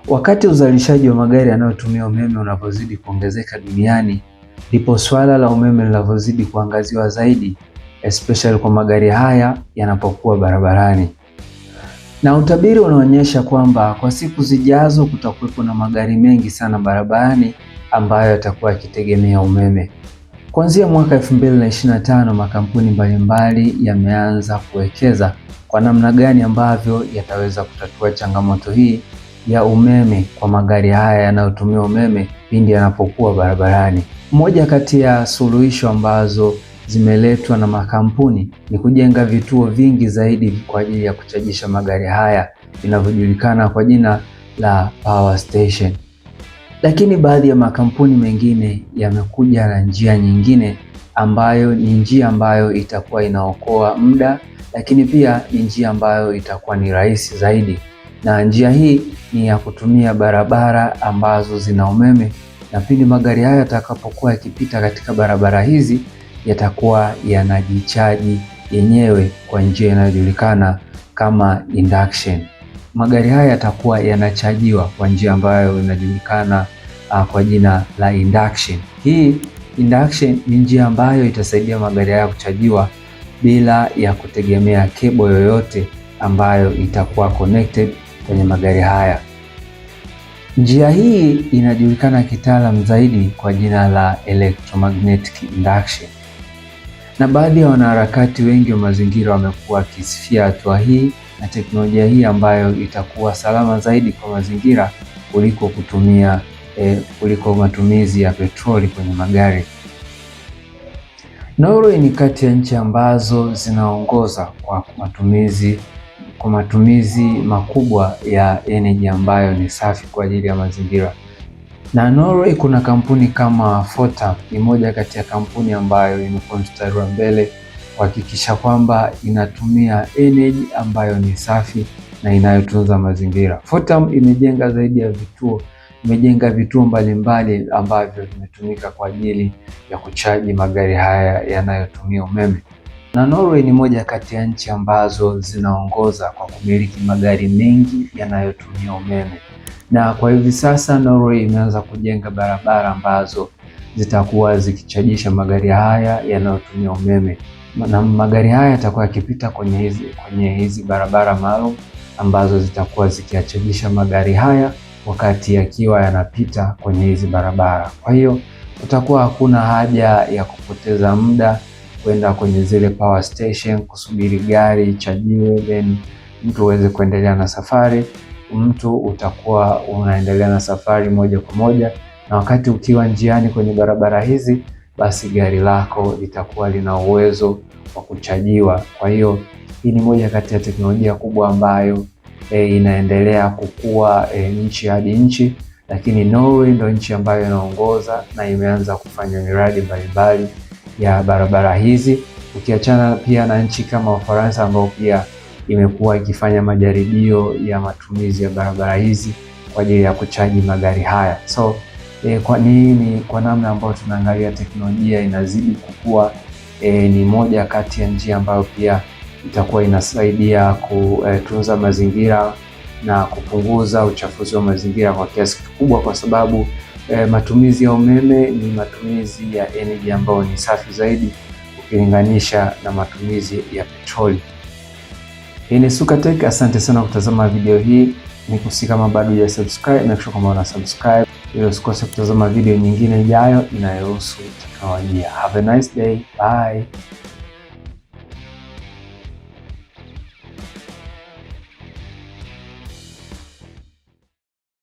Wakati uzalishaji wa magari yanayotumia umeme unavyozidi kuongezeka duniani, ndipo swala la umeme linavyozidi kuangaziwa zaidi, especially kwa magari haya yanapokuwa barabarani. Na utabiri unaonyesha kwamba kwa siku zijazo kutakuwepo na magari mengi sana barabarani ambayo yatakuwa yakitegemea umeme. Kuanzia mwaka 2025 makampuni mbalimbali yameanza kuwekeza kwa namna gani ambavyo yataweza kutatua changamoto hii ya umeme kwa magari haya yanayotumia umeme pindi yanapokuwa barabarani. Moja kati ya suluhisho ambazo zimeletwa na makampuni ni kujenga vituo vingi zaidi kwa ajili ya kuchajisha magari haya vinavyojulikana kwa jina la power station. Lakini baadhi ya makampuni mengine yamekuja na njia nyingine ambayo ni njia ambayo itakuwa inaokoa muda, lakini pia ni njia ambayo itakuwa ni rahisi zaidi, na njia hii ni ya kutumia barabara ambazo zina umeme, na pindi magari haya yatakapokuwa yakipita katika barabara hizi yatakuwa yanajichaji yenyewe kwa njia inayojulikana kama induction. Magari haya yatakuwa yanachajiwa kwa njia ambayo inajulikana kwa jina la induction. Hii induction ni njia ambayo itasaidia magari haya kuchajiwa bila ya kutegemea cable yoyote ambayo itakuwa connected kwenye magari haya. Njia hii inajulikana kitaalam zaidi kwa jina la electromagnetic induction, na baadhi ya wanaharakati wengi wa mazingira wamekuwa wakisifia hatua hii na teknolojia hii ambayo itakuwa salama zaidi kwa mazingira kuliko kutumia kuliko matumizi ya petroli kwenye magari. Norway ni kati ya nchi ambazo zinaongoza kwa matumizi makubwa ya energy ambayo ni safi kwa ajili ya mazingira. Na Norway kuna kampuni kama Fortum, ni moja kati ya kampuni ambayo imekuwa mstari wa mbele kuhakikisha kwamba inatumia energy ambayo ni safi na inayotunza mazingira. Fortum imejenga vituo mbalimbali ambavyo vimetumika kwa ajili ya kuchaji magari haya yanayotumia umeme. Na Norway ni moja kati ya nchi ambazo zinaongoza kwa kumiliki magari mengi yanayotumia umeme. Na kwa hivi sasa Norway imeanza kujenga barabara ambazo zitakuwa zikichajisha magari haya yanayotumia umeme, na magari haya yatakuwa yakipita kwenye hizi barabara maalum ambazo zitakuwa zikiyachajisha magari haya wakati yakiwa yanapita kwenye hizi barabara. Kwa hiyo kutakuwa hakuna haja ya kupoteza muda kwenda kwenye zile power station kusubiri gari ichajiwe then mtu uweze kuendelea na safari. Mtu utakuwa unaendelea na safari moja kwa moja, na wakati ukiwa njiani kwenye barabara hizi, basi gari lako litakuwa lina uwezo wa kuchajiwa. Kwa hiyo hii ni moja kati ya teknolojia kubwa ambayo inaendelea kukua nchi hadi nchi, lakini Norway ndo nchi ambayo inaongoza na imeanza kufanya miradi mbalimbali ya barabara hizi, ukiachana pia na nchi kama Ufaransa ambao pia imekuwa ikifanya majaribio ya matumizi ya barabara hizi kwa ajili ya kuchaji magari haya. So kwa nini, kwa namna ambayo tunaangalia teknolojia inazidi kukua, ni moja kati ya njia ambayo pia itakuwa inasaidia kutunza mazingira na kupunguza uchafuzi wa mazingira kwa kiasi kikubwa, kwa sababu matumizi ya umeme ni matumizi ya energy ambayo ni safi zaidi ukilinganisha na matumizi ya petroli. Hii ni Suka Tech, asante sana kutazama video hii. Nikusihi kama bado huja subscribe, make sure kama una subscribe ili usikose kutazama video nyingine ijayo inayohusu teknolojia. Have a nice day. Bye.